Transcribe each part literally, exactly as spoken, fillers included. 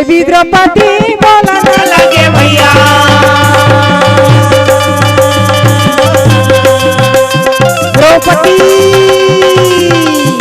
द्रौपदी बोला ना लगे भैया। द्रौपदी।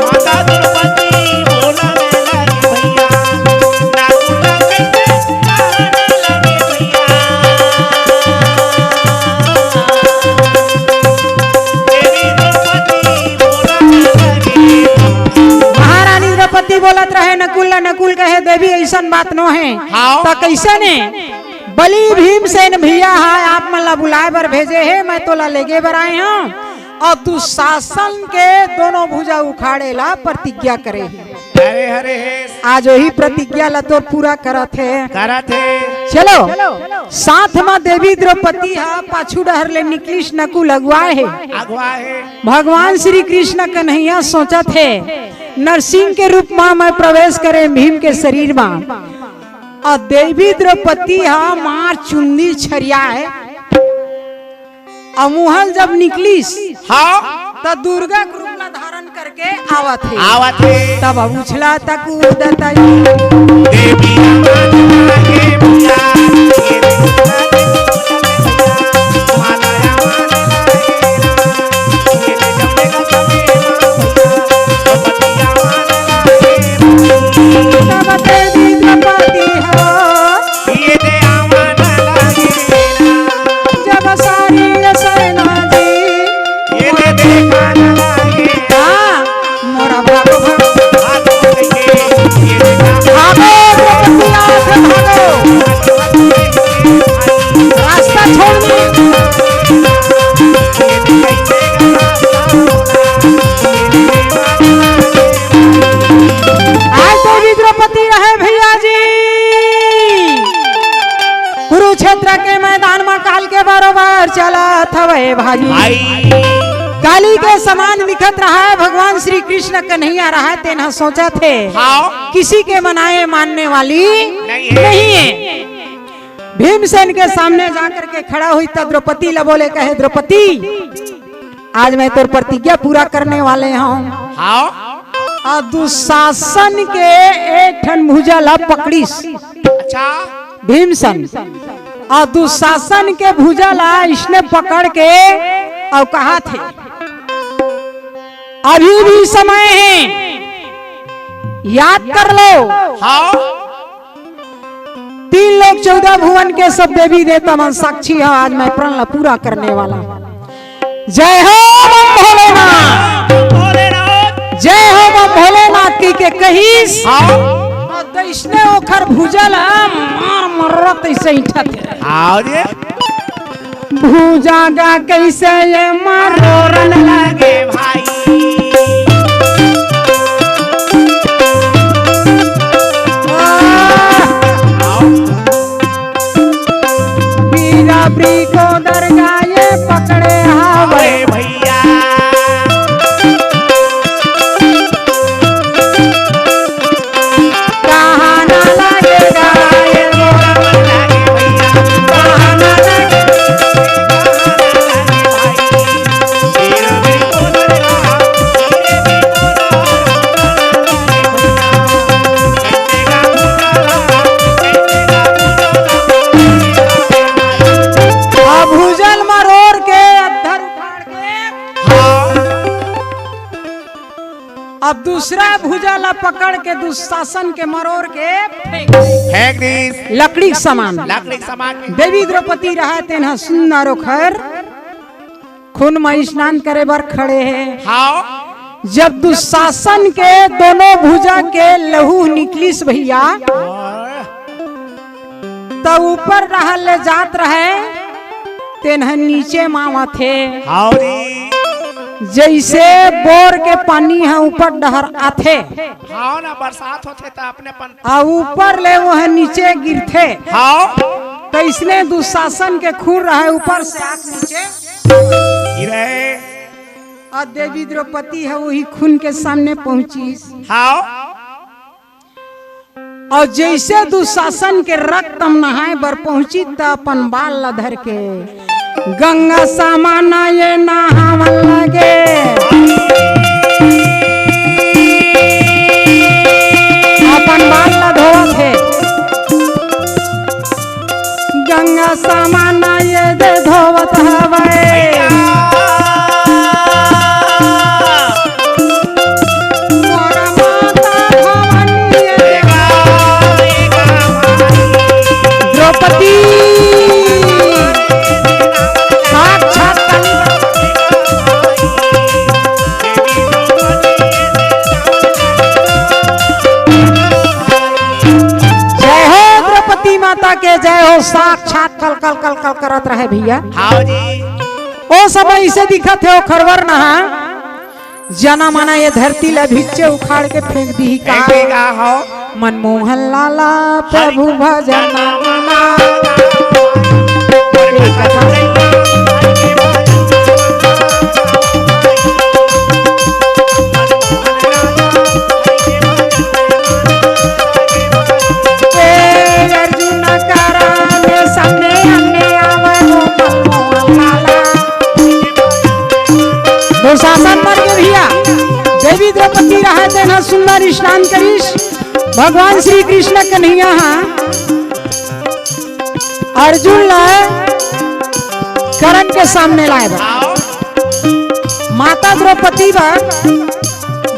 माता द्रौपदी बोला ना लगे भैया। महारानी द्रौपदी बोलत रहे नकुल ला, नकुल कहे, "देवी, अइसन बात नो हे।" हाँ। त कइसे ने? बलि भीमसेन भैया ह आप मन ला बुलाए बर भेजे हे, मैं तोला लेगे बर आए हंव। अउ दुशासन के दोनों भुजा उखाड़े ला प्रतिज्ञा करे हे। अरे, अरे, हे। आज वही प्रतिज्ञा ला तोर पूरा करत हे। करत हे। चलो, साथ म देवी द्रौपदी ह पाछू डहर ले निकलिस, नकुल अगुवाए हे। अगुवाए हे। भगवान श्री कृष्ण कन्हैया सोचत हे, नरसिंह के रूप म मैं प्रवेश करे भीम के शरीर म। अउ देवी द्रौपदी ह मार चुंदी छरियाए, अउ मुहल जब निकलिस, हाँ। त दुर्गा के रूप ला धारण करके आवत हे। आवत हे। तब अब उछला तक कूदत हे। देवी आवाज मारे भैया, ये देखो, माला आवाज मारे, ये देखो, देखो, तब देवी द्रौपदी ह ये दे आवा ना लागे। जब सारी सेना जी ये दे देखा ना लागे। हाँ, मोरा भागो, भागो। भागो लेके ये देखा। भागो, द्रौपदी, यहाँ से भागो। रास्ता छोड़ दो। आज देवी द्रौपदी रहे भैया जी। कुरुक्षेत्र के मैदान म काल के बरोबर चलत हवय भाजी। भाई। काली के समान दिखत रहा है। भगवान श्री कृष्ण कन्हैया रहा है, तेन ह सोचत हे, हाँ। किसी के मनाए मानने वाली नहीं है। नहीं है। भीमसेन के सामने जाकर के खड़ा होइस त द्रौपदी ला बोले, कहे, "द्रौपदी, आज मैं तोर प्रतिज्ञा पूरा करने वाले हंव।" हाँ। अउ दुशासन के एक ठन भुजा ला पकड़िस। अच्छा। भीमसेन। अउ दुशासन के भुजा ला इसने पकड़ के अउ कहत हे, "अभी भी समय हे, याद कर लो।" हाँ। तीन लोक चौदह भुवन के सब देवी देवता मन साक्षी ह, आज मैं प्रण ला पूरा करने वाला हूँ। जय हो बम भोलेनाथ, जय हो बम भोलेनाथ की के कहिस। हाँ। अउ तइसने ओखर भुजा ला मार मर्रा तइसे ईंठत हे। हाँ रे। भुजा गा कइसे ये मरोरन लागे भाई। बीरा ब्री को दरगाह ये पकड़े हावे। अरे भैया। कहाँ ना लगेगा ये मोरा मन लागे भैया, कहाँ ना लगेगा। अब भुजल मरोर के अद्धर उखाड़ के अब दूसरा भुजा ला पकड़ के दुशासन के मरोर के फेंक दीस। फेंक दीस। लकड़ी के समान। लकड़ी के समान। देवी द्रौपदी रहा तेन ह सुंदर ओखर खून म स्नान करे बर खड़े हे। हाँ। जब दुशासन के दोनों भुजा के लहू निकलिस भैया, त ऊपर डहर ले जात रहे, तेन ह नीचे म आवत हे। हाव रे। जइसे बोर के पानी ह ऊपर डहर आथे। हाव ना, बरसात होथे त अपने पन- आ ऊपर ले ओह नीचे गिरथे। हाव। तइसने दुशासन के खून रहे ऊपर से आके नीचे गिरे। आ देवी द्रौपदी ह ओही खून के सामने पहुंचिस। हाव। अउ जइसे दुशासन के रक्त म नहाए बर पहुंचिस, त अपन बाल ला धर के गंगा समान ये नहावन लगे। अपन बाल ला धोवत हे। के जय हो, साक्षात कल कल कल कल करत रहे भैया। हाँ जी। ओ समय इसे दिखत हे, ओ खरवर नहा जना मना ये धरती ला भिच्चे उखाड़ के फेंक दी का। फेंक दी का हो। मनमोहन लाला प्रभु भजना मना। ए अर्जुन करण सामने आने आवो मनमोहन लाला। दुशासन मर गे भैया, देवी द्रौपदी रहे तेन ह सुंदर स्नान करिस। भगवान श्री कृष्ण कन्हैया ह अर्जुन ला करण के सामने लाए बर। माता द्रौपदी बर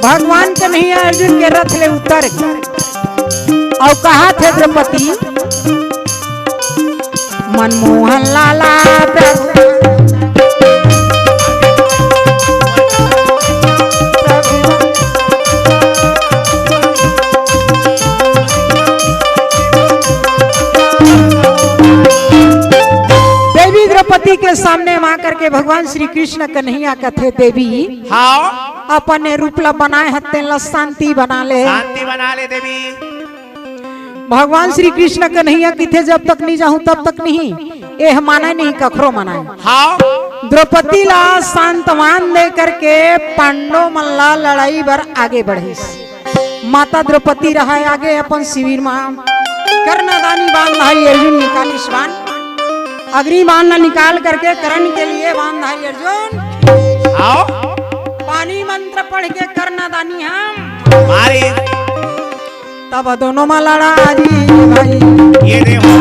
भगवान कन्हैया अर्जुन के रथ ले उतर गे। अउ कहा थे द्रौपदी, मनमोहन लाला प्रभु। देवी द्रौपदी के सामने मा करके भगवान श्री कृष्ण कन्हैया कथे, देवी, हाँ। अपन रूप ला बनाए हत्ते ला शांति बना ले। शांति बना ले देवी। भगवान श्री कृष्ण कन्हैया किथे, जब तक नहीं जाहूं तब तक नहीं, एह माने नहीं कखरो मनाए। हाँ। द्रौपदी ला सांत्वन दे करके पांडव मन ला लड़ाई बर आगे बढ़िस। माता द्रौपदी रहा आगे अपन शिविर मा। कर्णदानी बाण धारी अर्जुन निकालिस बाण। अग्नि बाण ला निकाल करके करण के लिए बाण धारी अर्जुन। आओ। पानी मंत्र पढ़ के कर्णदानी हम। मारे। तब दोनों मा लड़ा जी भाई। ये देखो।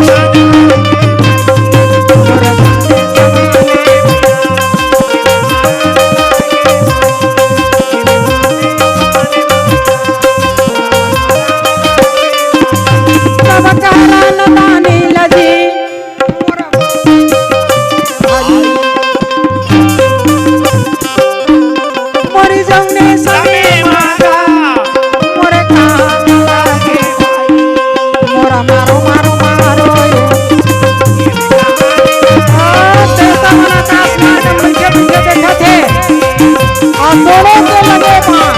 तब कहला न माने लजी। मोरी जौने समे मांगा, मोरे काम लागे भाई। मोरा मारो, मारो, मारो ये। आ, देवता मन आकाश मार्ग में बैठे, बैठे देखत हे। आ, दोनों के लगे बाण।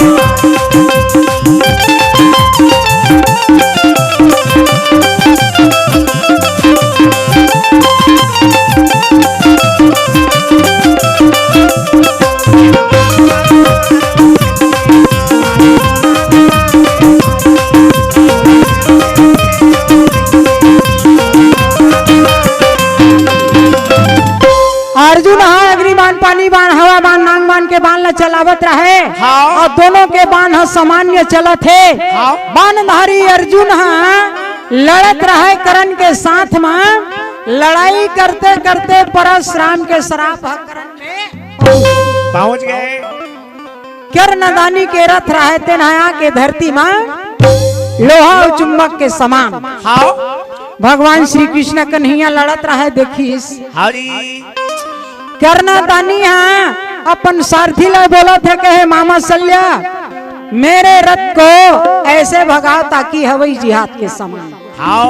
अर्जुन ह अग्नि बाण, पानी बाण, हवा बाण, नांग बाण के बाण ला चलावत रहे। हाँ। अउ दोनों के बाण ह सामान्य चलत हे। हाँ। बाणधारी अर्जुन ह लड़त रहे करण के साथ म। लड़ाई करते करते परशुराम के श्राप ह करण में पहुंच गए। कर्णदानी के रथ रहे तेन ह आके धरती म लोहा अउ चुंबक के समान। हाँ। भगवान श्री कृष्ण कन्हैया लड़त रहे, देखिस। हाँ जी। कर्णदानी ह अपन सारथी ला बोलत हे, कहे, मामा शल्या, मेरे रथ को ऐसे भगाओ ताकि हवाई जिहाद के समान। हाँ।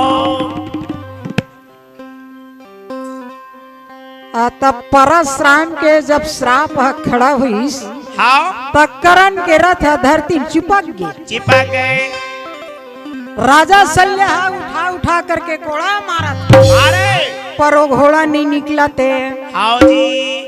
आ, तब परशुराम के जब श्राप ह खड़ा होइस, हाँ। त करण के रथ ह धरती म चिपक गे। चिपक गे। राजा शल्य ह उठा उठा करके कोड़ा मारत, अरे। पर वो घोड़ा नहीं निकलत हे। हाँ जी।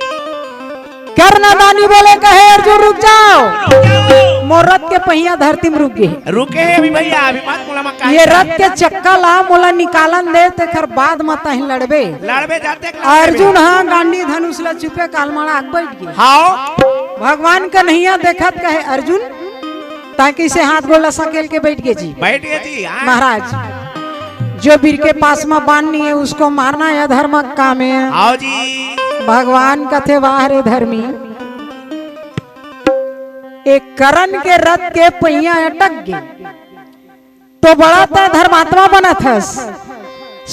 कर्णदानी बोले, कहे, अर्जुन रुक जाओ, रुक जाओ। मोर रथ के पहिया धरती म रुक गे। रुके हे अभी भैया, अभी मत बोला, मत ये रथ के चक्का ला मोला निकालन दे, तेखर बाद म तहीं लड़बे। लड़बे जाते एक लड़बे। अर्जुन ह गांडी धनुष ला चुपे काल माड़ा के बैठ गे। हाँ। भगवान कन्हैया देखत कहे, अर्जुन, तैं कइसे हाथ गोड़ ला सकेल के बैठ गे जी? बैठ गे जी, हाँ। महाराज, जो बीर के पास म बाण नहीं है, उसको मारना है अधर्म काम है। हाँ जी। भगवान कथे, वाह रे धर्मी, एक करण के रथ के पहिया अटक गे, तो बड़ा तैं धर्मात्मा बनत हस।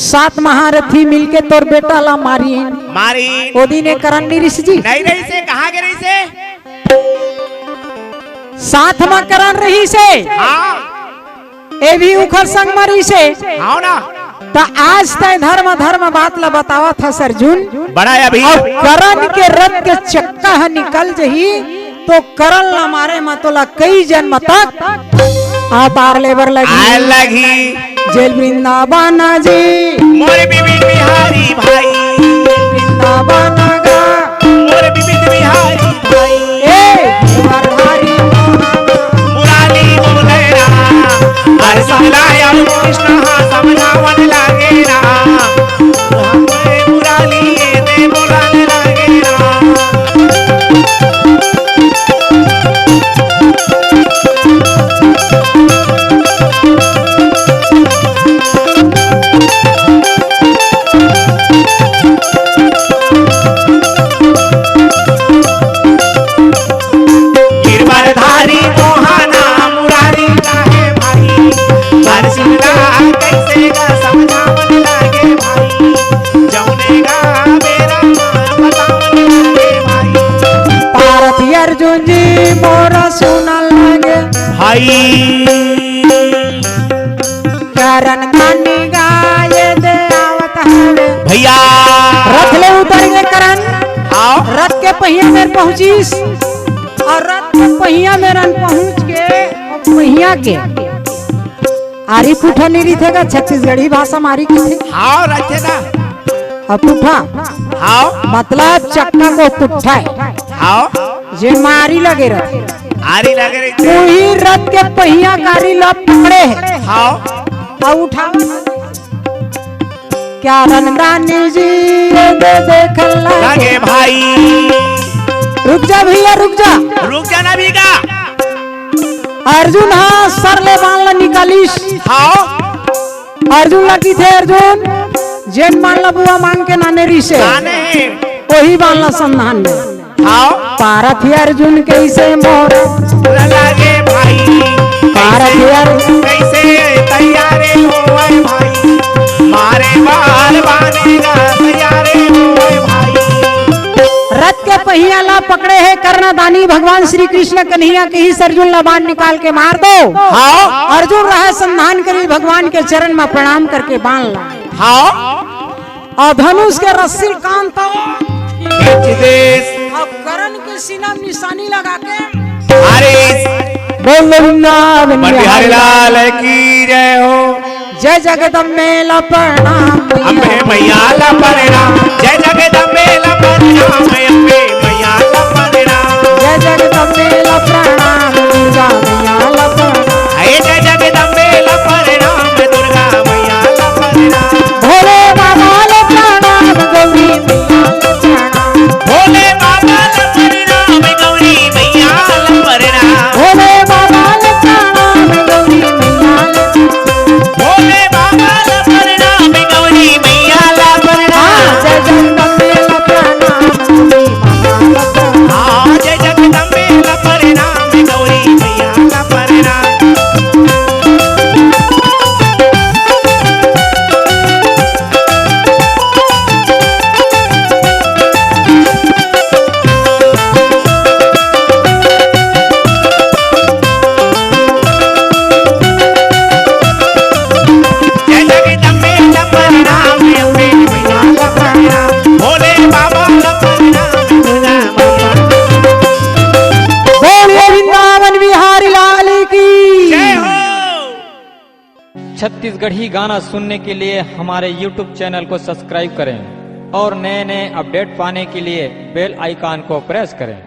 सात महारथी मिलके तोर बेटा ला मारिन। मारिन। ओ दिन ए करण नहीं रिस जी। नहीं रहिसे, कहाँ गे रहिसे? साथ म करण रहिसे। हाँ। ए भी उखर संग म रहिसे। हाँ ना। त आज तैं धर्म धर्म बात ला बतावत हस अर्जुन। बड़ा अभी। अउ करण के रथ के चक्का ह निकल जही, तो करण ला मारे म तोला कई जन्म तक अवतार ले बर लगही। आय लगही। जेल वृंदावन जी। मोर बिपिन बिहारी भाई। वृंदावन गा। मोर बिपिन बिहारी भाई। ए, गिरधारी मुरारी बोले ना। अरे सुन ला यार कृष्ण हा समझावन लागे ना। मुरारी ये दे बोलाने लागे ना। गिरधारी मोहना मुरारी काहे भाई, हर सिमला कैसे का समझावन लागे भाई, जौने का बेरा मा बतावन लागे भाई। पारथी अर्जुन जी मोरा सुनन लागे। भाई। करण मानी गाय दे आवत हवे। भैया। रथ ले उतर गे करण। आओ। रथ के पहिया मेर पहुंचिस अउ रथ के पहिया मेर पहुंच के, अउ पहिया के आरी पुठा नइ रहिथे गा, छत्तीसगढ़ी भाषा म आरी कहिथे। हाव, रहिथे ना। अउ पुठा। हाव। मतलब चक्का को पुट्ठा हे। हाव। जेन म आरी लगे रहिथे। आरी लगे रहिथे। उही रथ के पहिया के आरी ला पकड़े हे। हाव। अउ उठावत हे। करण मानी जी ये दे देखन लागे। लागे भाई। रुक जा भैया, रुक जा। रुक जा ना भैया। अर्जुन हा सर ले बाण ला निकालिस। हाव। अर्जुन ला कहिथे, अर्जुन, जेन बाण ला बुआ मांग के लाने रिहिसे, लाने। ओही बाण ला संधान ले। हाव। पारथी अर्जुन कइसे मोर लागे भाई। पारथी अर्जुन। कइसे तैयारे होवय भाई। मारे बार बाने गा तैयारे होवय भाई। रथ के पहिया ला पकड़े हे कर्णदानी भगवान श्री कृष्ण कन्हैया कहिस अर्जुन ला बाण निकाल के मार दो। हाव। अर्जुन रहे संधान करिस भगवान के चरण म प्रणाम करके बाण ला। हाव। अउ धनुष के रस्सी ल कांत खींच देस। अउ करण के सीना म निशानी लगा के। अरे। बोल वृंदावन बिहारी लाल की जय हो। जय जगदम्बे ला प्रणाम। अम्बे मैया ला प्रणाम। जय जगदम्बे ला प्रणाम। अम्बे मैया ला प्रणाम। जय जगदम्बे ला प्रणाम। दुर्गा मैया ला प्रणाम। हे जय जगदम्बे ला प्रणाम। दुर्गा मैया ला प्रणाम। भोले बाबा ला प्रणाम। गौरी मैया ला प्रणाम। भोले बाबा ला प्रणाम। गौरी मैया ला प्रणाम। भोले बाबा ला प्रणाम। गौरी मैया ला प्रणाम। भोले बाबा ला प्रणाम, गौरी मैया ला प्रणाम। हाँ, जय जगदम्बे ला प्रणाम, गौरी मैया ला प्रणाम। हाँ, जय जगदम्बे ला प्रणाम, गौरी मैया ला प्रणाम। जय जगदम्बे ला प्रणाम, अम्बे मैया ला प्रणाम, भोले बाबा ला प्रणाम, दुर्गा मैया। बोलिए वृंदावन बिहारी लाल की। जय हो। छत्तीसगढ़ी गाना सुनने के लिए हमारे YouTube चैनल को सब्सक्राइब करें और नए नए अपडेट पाने के लिए बेल आइकन को प्रेस करें।